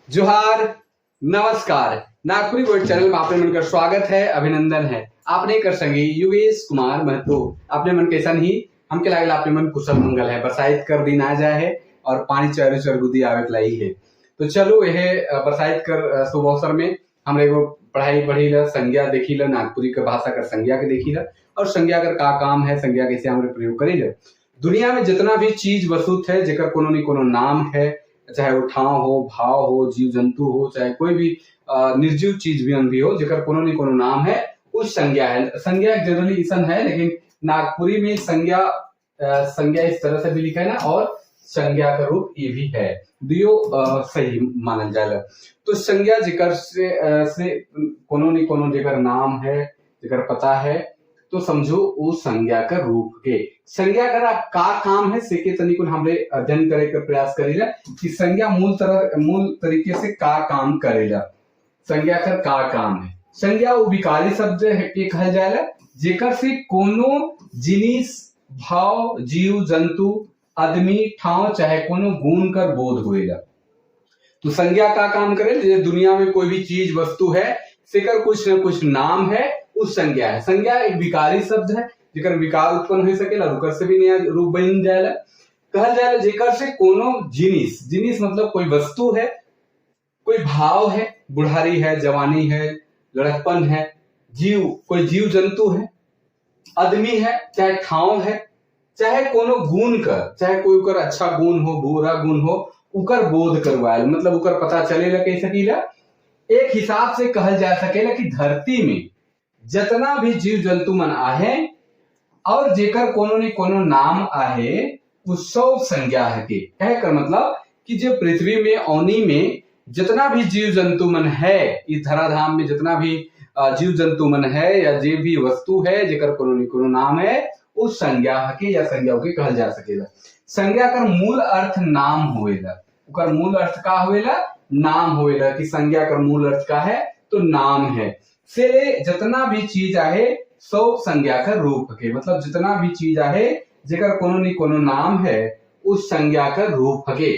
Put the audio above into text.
जोहार, नमस्कार। Nagpuri word channel में आपने मन का स्वागत है, अभिनंदन है। आपने कर संगी योगेश कुमार महतो। आपने मन कैसा नहीं, हमके लागल आपने मन कुशल मंगल है। बरसाइत कर दिन आ जाए है और पानी चारों चरगुदी आवे लाई है। तो चलो, यह बरसाइत कर शुभ अवसर में हमरे एगो पढ़ाई पढ़ी ला, संज्ञा देखी ला, नागपुरी के भाषा कर संज्ञा के देखी ला और संज्ञा कर का काम है, संज्ञा कैसे हमरे प्रयोग करी ला। दुनिया में जितना भी चीज वस्तु है, जेकर कोनो नहीं कोनो नाम है, चाहे वो ठाव हो, भाव हो, जीव जंतु हो, चाहे कोई भी निर्जीव चीज भी भी हो, जेकर कोनो नहीं कोनो नाम है, उस संज्ञा है। संज्ञा जनरली ईसन है, लेकिन नागपुरी में संज्ञा संज्ञा इस तरह से भी लिखा है ना और संज्ञा का रूप ये भी है। दियो सही मानल जाला। तो संज्ञा जेकर से कोनो नहीं कोनो जेकर नाम है, जेकर पता है, तो समझो वो संज्ञा का रूप के। संज्ञा का आप का काम है, से के तनिक हमरे अध्ययन करे के प्रयास करेला कि संज्ञा मूल तरीके से का काम करेला, संज्ञा का का काम है। संज्ञा वो विकारी शब्द है के कहल जाएला, जेकर से कोनो जिनिस, भाव, जीव जंतु, आदमी, ठाव, चाहे कोनो गुण कर बोध होएला। तो संज्ञा का काम करे? जैसे दुनिया में कोई भी चीज वस्तु है, सेकर कुछ न कुछ नाम है, उस संज्ञा है। संज्ञा एक विकारी शब्द है, जेकर विकार उत्पन्न हो सकेला, ओकर से भी नया रूप बन जाएला। कहल जाएला जेकर से कोनो जिनिस, जिनिस मतलब कोई वस्तु है, कोई भाव है, बुढ़ारी है, जवानी है, लड़कपन है, जीव, कोई जीव जंतु है, आदमी है, चाहे ठाव है, चाहे कोनो गुण कर, चाहे कोई उकर अच्छा गुण हो, बुरा गुण हो, उकर बोध करवायल, मतलब उकर पता चलेला कह सकीला। एक हिसाब से कहल जा सकेला कि धरती में जितना भी जीव जंतु मन आहे और जेकर कोनो ने कोनो नाम आहे, वो सब संज्ञा है के। कहे कर मतलब कि जो पृथ्वी में, औनी में जितना भी जीव जंतु मन है, इस धराधाम में जितना भी जीव जंतु मन है या जे भी वस्तु है, जेकर कोनो ने कोनो नाम है, उस संज्ञा के या संज्ञा के कहल जा सकेला। संज्ञा कर मूल अर्थ नाम होएला। ओकर मूल अर्थ का होएला? नाम होएला। कि संज्ञा कर मूल अर्थ का है, तो नाम है। से जितना भी चीज आहे, सब संज्ञा का रूप के। मतलब जितना भी चीज आहे, जेकर कोनो नहीं कोनो नाम है, उस संज्ञा का रूप के।